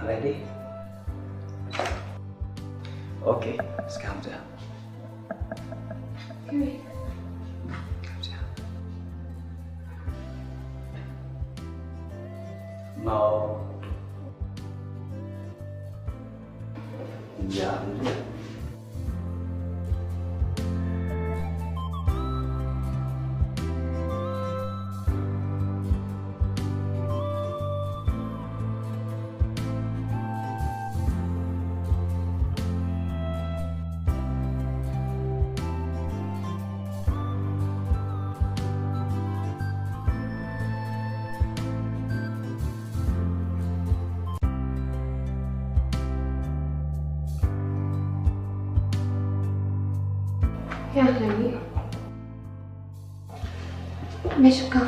Ready? Okay, እስኪ ኣምፅያ። ኣምፅያ። No. Ja, ja. يا خيي، ماشي كا.